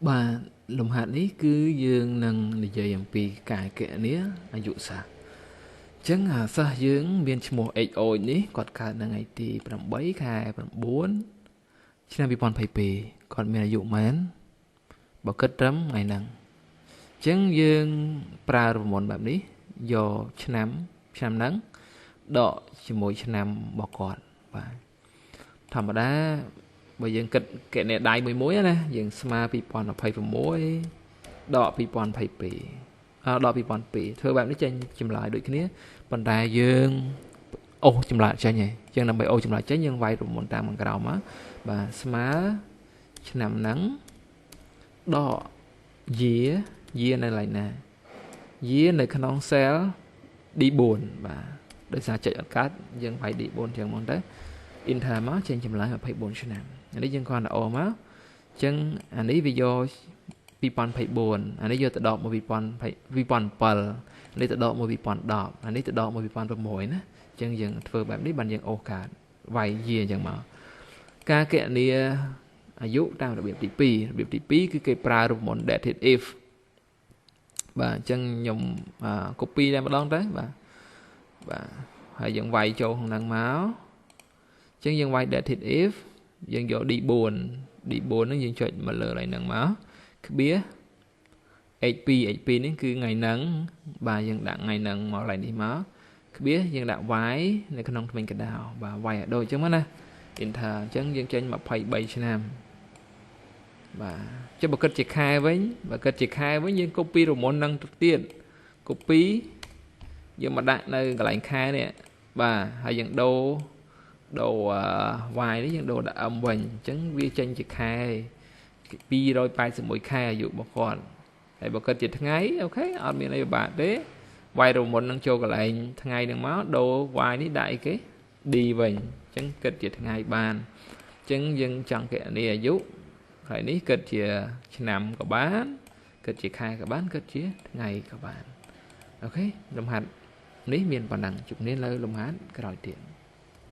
បាទលំហាត់នេះគឺយើងនឹងនិយាយអំពីការគណនាអាយុសិស្សអញ្ចឹងសិស្សយើងមានឈ្មោះ HO នេះគាត់កើតនៅថ្ងៃទី8ខែ9ឆ្នាំ2022គាត់មានអាយុប៉ុន្មានបើគិតត្រឹមថ្ងៃហ្នឹងអញ្ចឹងយើងប្រើរូបមន្តបែបនេះយកឆ្នាំឆ្នាំហ្នឹងដកជាមួយឆ្នាំរបស់គាត់បាទធម្មតាបើយើងគិតគណនាដៃមួយមួយណាយើងស្មើ2026ដក2022អដក2002ធ្វើបែបនេះចេញចម្លើយដូចគ្នាប៉ុន្តែយើងអូសចម្លើយចេញហើយអញ្ចឹងដើម្បីអូសចម្លើយចេញយើងវាយរូបមន្តតាមខាងក្រោមមកបាទស្មើឆ្នាំហ្នឹងដក year year នៅកន្លែងណា year នៅក្នុង cell D4 បាទដោយសារចុចអត់កើតយើងវាយ D4 ចឹងហ្មងទៅ enter មកចេញចម្លើយ24ឆ្នាំអានេះយើងគ្រាន់តែអូមកអញ្ចឹងអានេះវាយក2024អានេះយកទៅដកមក2007នេះទៅដកមក2010អានេះទៅដកមក2006ណាអញ្ចឹងយើងធ្វើបែបនេះបានយើងអូសកើតវាយយាអញ្ចឹងមកការគណនាអាយុតាមរបៀបទី2របៀបទី2គឺគេប្រើរូបមន្ត DATEDIF បាទអញ្ចឹងខ្ញុំ copy តែម្ដងទៅបាទបាទហើយយើងវាយចូលក្នុងហ្នឹងមកអញ្ចឹងយើងវាយ DATEDIF យើងយក D4 D4 ហ្នឹងយើងចុចមកលើកន្លែងហ្នឹងមកក្បៀស H2 H2 នេះគឺថ្ងៃហ្នឹងបាទយើងដាក់ថ្ងៃហ្នឹងមកកន្លែងនេះមកក្បៀសយើងដាក់ y នៅក្នុងធ្មេញកដោបាទ y ឲ្យដូចអញ្ចឹងមកណា enter អញ្ចឹងយើងចេញ23ឆ្នាំបាទចុះបើគិតជាខែវិញបើគិតជាខែវិញយើង copy រូបមន្តហ្នឹងទៅទៀត copy យើងមកដាក់នៅកន្លែងខែនេះបាទហើយយើងដូរដូរ y នេះយើងដូរដាក់ m វិញអញ្ចឹងវាចេញជាខែ 281ខែអាយុរបស់គាត់ហើយបើគិតជាថ្ងៃ OK អត់មានអីពិបាកទេវាយរូបមន្តនឹងចូលកន្លែងថ្ងៃនឹងមកដូរ y នេះដាក់អីគេ d វិញអញ្ចឹងគិតជាថ្ងៃបានអញ្ចឹងយើងចង់គណនាអាយុហើយនេះគិតជាឆ្នាំក៏បានគិតជាខែក៏បានគិតជាថ្ងៃក៏បាន OK លំហាត់នេះមានប៉ុណ្ណឹងជួបគ្នានៅលំហាត់ក្រោយទៀត។